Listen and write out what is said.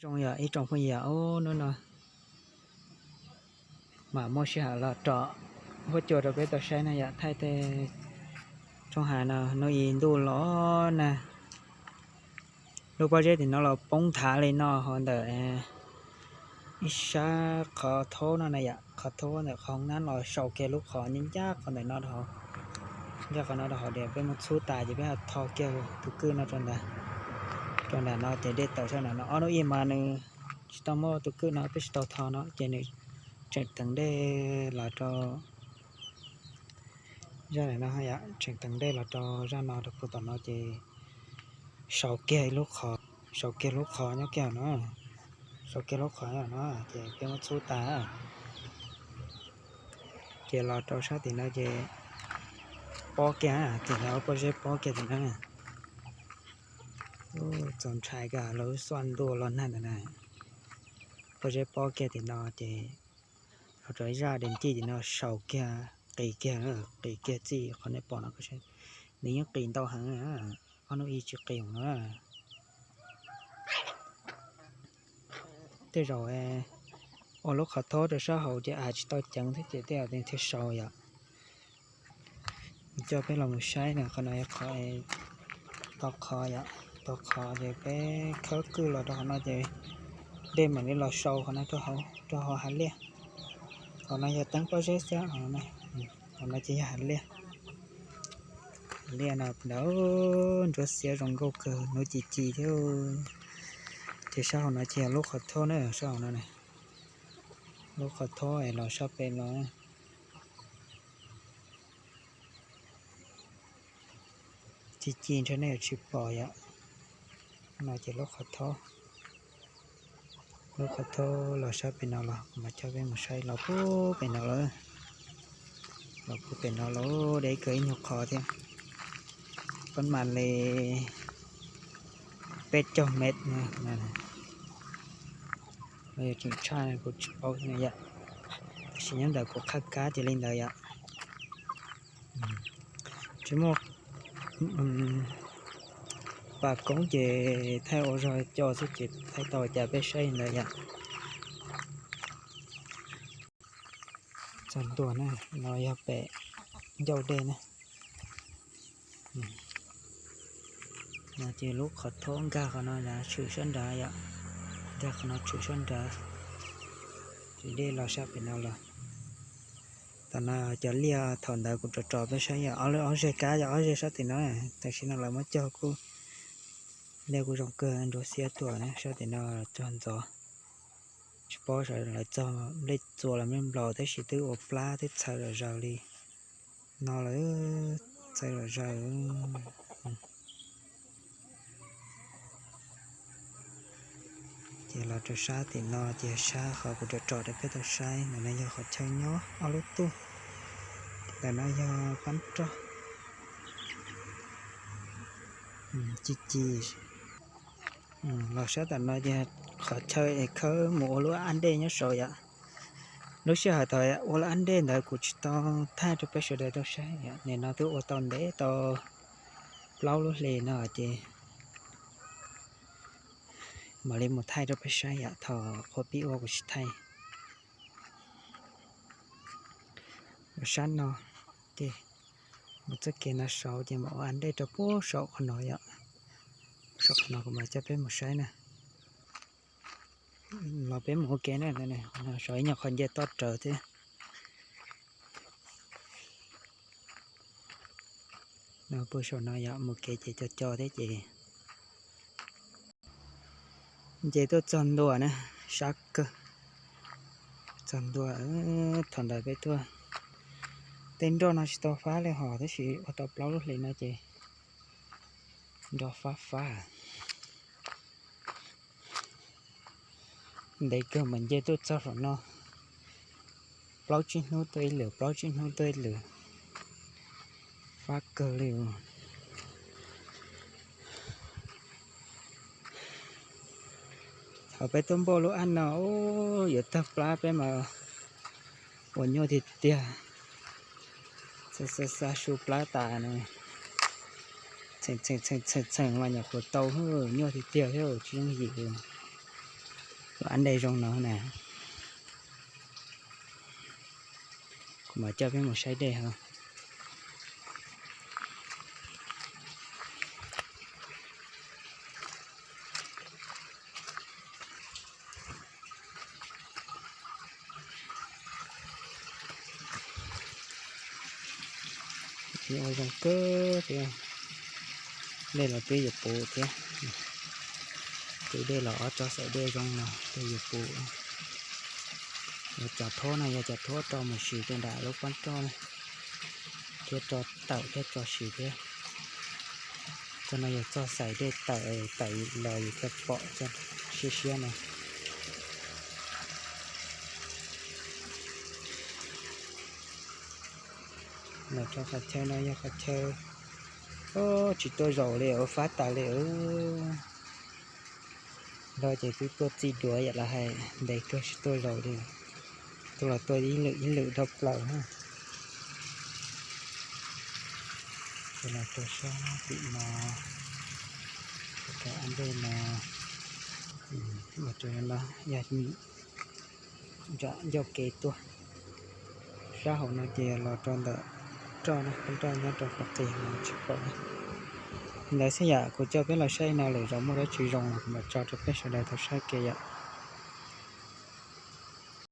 Zoo yog ib tsoom phooj ywg, hnub no mam muaj sij hawm los rov huab cua rau peb tau saib na yom, thaij tej roob hav no hnub ib ntuj los nag. Lub pob zeb tim no los poob nthav li no hauv ntawm ib sab qhov thaub no na yom, qhov thaub ntawm qhov nab los sau kiag lub qhov ncaj ncaj qhov ntawm no rau hauv, ncaj qhov no rau hauv. Peb muab txhub tas ces peb ho tho kiag tus kwj no rau ntawm, rau ntawm no ces dej tawm sab nram no. Ob hnub ib mas nws tsis tau muaj tus kwj no, peb tsis tau tho no ces nws tseem teev dej los rau zaj no, tseem teev dej los rau zaj no rau puag tom no ces sau kiag lub qhov, sau kiag lub qhov nyob kiag no, sau kiag lub qhov no ces peb muab txhub tas ces los rau sab tim no ces pob kiag, tim no pob zeb pob kiag tim no. Txaus ntshai kawg, lub xuaj ntuj los nag ntawm na. Pob zeb pob kiag tim no ces los rau zaj dej ncig tim no sau kiag, qis kiag, qis kiag txij qhov nej pom no. Nws yeej qis ntau heev, ob hnub ib tsis qis no. Tej zaum ua lub qhov thaub rau sab hauv ces av tsis tau ceev thiab ces tej zaum thiaj sau yom. Coj peb los mus saib na, qhov no yog qhov tau qhov yom, tau qhov ces peb khawb kwj los rau hauv no ces dej mam li los sau qhov no rau hauv hav liaj. Qhov no yog teeb pob zeb xwb, qhov no ces yog hav liaj. Hav liaj no ntawd ntsuab xiab zoo nkauj kawg, hnub ci ci thiab. Ces sab hauv no ces yog lub qhov thaub na, sab hauv no, lub qhov thaub es los sab pem no. Ci ci ntshe nej yuav tsis pom yom. No ces lub qhov thaub, lub qhov thaub los sab pem no los kuv mam coj peb mus saib los puag pem no lawm. Los puag pem no lawm deb kawg ib nyuag qhov thiab. Pab mas li peb caug mev no. Yog tseem tshaj kuv tsis paub yom, tab sis nyob ntawm kuv qhab kab ces li ntawd yom. Tsis muaj pas koob ces thaij ua zog co xwb ces thaij tau cas peb saib ntawd yom. Txog ntua na, no yog pem ncauj dej na. No ces lub qhov thaub nkag qhov no tshwm sab nrad yom, nkag qhov no tshwm sab nrad, ces dej los sab pem no los. Tam no cov liaj thaum ntawd kuv rov rov peb saib yog ob lub ob zeg kab, yog ob zeg sab tim no, tam sim no lawv muab cog kuj, liaj kuj zoo kawg, ntsuab xiab tuaj na, sab tim no cog ntxov. Tsis paub sawv lawv txog nplej txua los nplej nplaus tab sis twb ua plab twb txhawv zom zaws li no lawm, txhawv zom zaws. Ces los rau sab tim no ces sab qhov kuv rov rov rau peb tau saib ntawm no yog qhov chaw nyob ob lub tug, ntawm no yog pab roj. Ci ci. Los sab tam no ces qhov chaw es khawb mus ua lub ab dej nyob saud yom. Lub sij hawm thaum ua lub ab dej ntawd kuv tsis tau thaij rau peb sawv daws tau saib yom, nim no twb ua tau ntev tau plaub lub hlis no ces mam li mus thaij rau peb saib yom, thaum qhua pib ua kuv tsis thaij. Sab no ces mus txoj kev no saud ces mam ua ab dej rau puag saum qhov no yom. Saum qhov no kuv mam coj peb mus saib na. Los peb mus ua ke na, saum ib nyuag qhov nce toj rawv thiab. No puag saum no yom, mus kev ces co co thiab ces nce tuaj txog ntua na, sab kawg. Txog ntua, thaum ntawd peb tuaj, tej nroj no tsis tau fab li hos tab sis ua tau plaub lub hlis no ces nroj fab fab. Ntev kawg mas nce tuaj txog saum no, plaub tsib hnub tuaj ib lwm, plaub tsib hnub tuaj ib lwm, fab kawg li. Thaum peb tuaj npauj lub ab no, yuav tawg plab peb mas ua nyuaj tiag tiag. Xa xa su plab tas na, txheem txheem txheem mas nyuam qhuav tau, nyuaj tiag tiag thiab tsis yooj yim li. Ab dej zoo no na. Kuv mam coj peb mus saib dej ho. Ua zoo kawg thiab. Dej los twb yuav puv thiab. Tus dej los ob tsob xaim dej zoo no twb yuav puv. Yog cov thuab no yog cov thuab rau mus siv rau nram lub pob roj thiab, rau tawm thiab rau siv thiab. Tsob no yog txoj xaim dej tawm, tawm los yus thiaj pom tsob siab siab no. Los rau qhov chaw no yog qhov chaw tsis tuaj zaum li, ua fab tas li. Los ces twb tuaj txij duav yam los hais ntev kawg tsis tuaj zaum li. Tuaj los tuaj ib lwm ib lwm dhau plaws na. Ces los rau sab tim no, rau ab dej no, ua rau no yog nram ncauj kev tuaj. Sab hauv no ces los rau ntawm roj na, roj nyob rau qhov qis no tsis pom na. Ntawd xwb yom, kuv coj peb los saib no lwm zaus muaj dab tsi zoo los kuv mam tso rau peb sawv daws tau saib ke yom.